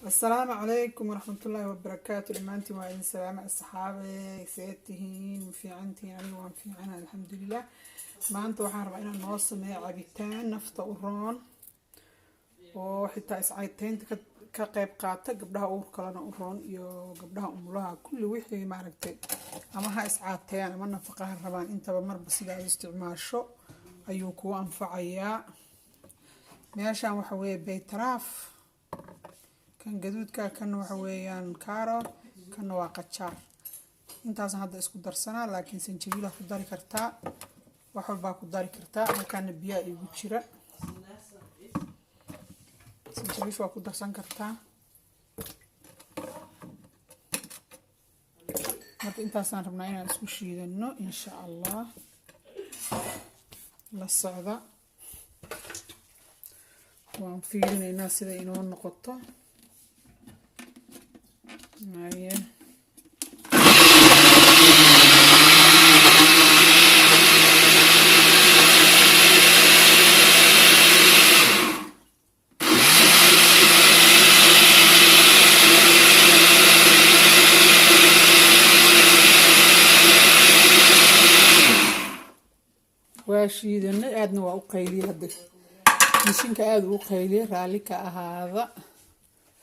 Asalaamu calaykum waraxmatullaahi wabarakaatu. Dhammaantiin waa idin salaama, asxaabe. See tihiin? Ma fiicantihiin? Aniga waan fiicana, alxamdulilah. Maanta waxaan rabaa inaan noo sameeyo cabitaan nafta u roon oo xitaa iscayteynta ka qeyb qaata, gabdhaha uur kalena u roon iyo gabdhaha umulaha, kulli wixii maaragtay ama ha iscaateeyaan ama nafaqa ha rabaan, intaba marba sida aad isticmaasho ayuu kuu anfacayaa. Meeshaan waxa weeye baytaraaf, kan gaduudka, kanna waxa weeyaan carrot, kanna waa qajaar. Intaasaan hadda isku darsanaa, laakiin sanjabiila ku dari kartaa, wax walbaa ku dari kartaa. Halkaana biyaa igu jira, sanjabiisha waa ku darsan kartaa. Marka intaasaan rabnaa inaan isku shiidano, insha Allah. La socda, waan fiirinaynaa sida inoo noqoto. Haye, waa shiidanay, aadna waa u qayliyay. Hadda mishinka aada uu qayliyay, raalli ka ahaada.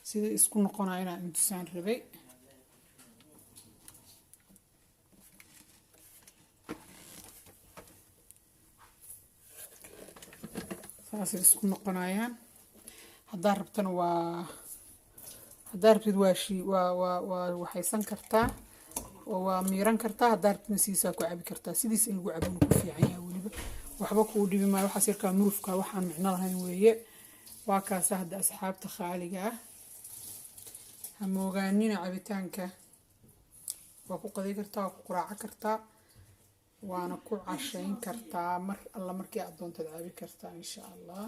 Sida isku noqonaya inaan intusaan rabay. Saasay isku noqonayaan. Haddaa rabtana waa, haddaa rabtid waa shii, waa waxaysan kartaa oo waa miiran kartaa. Haddaa rabtidna siisaa ku cabi kartaa. Sidiis in lagu cabona ku fiican yahay, weliba waxba kuu dhibi maayo. Waxaas yarkaa murufka waxaan micno lahayn weeye. Waa kaasa hadda, asxaabta khaaliga ah, ha moogaanina cabitaanka. Waa ku qaday kartaa, waa ku quraaco kartaa, waana ku cashayn kartaa. Mar alla markii aad doontaad cabi kartaa, insha Allah.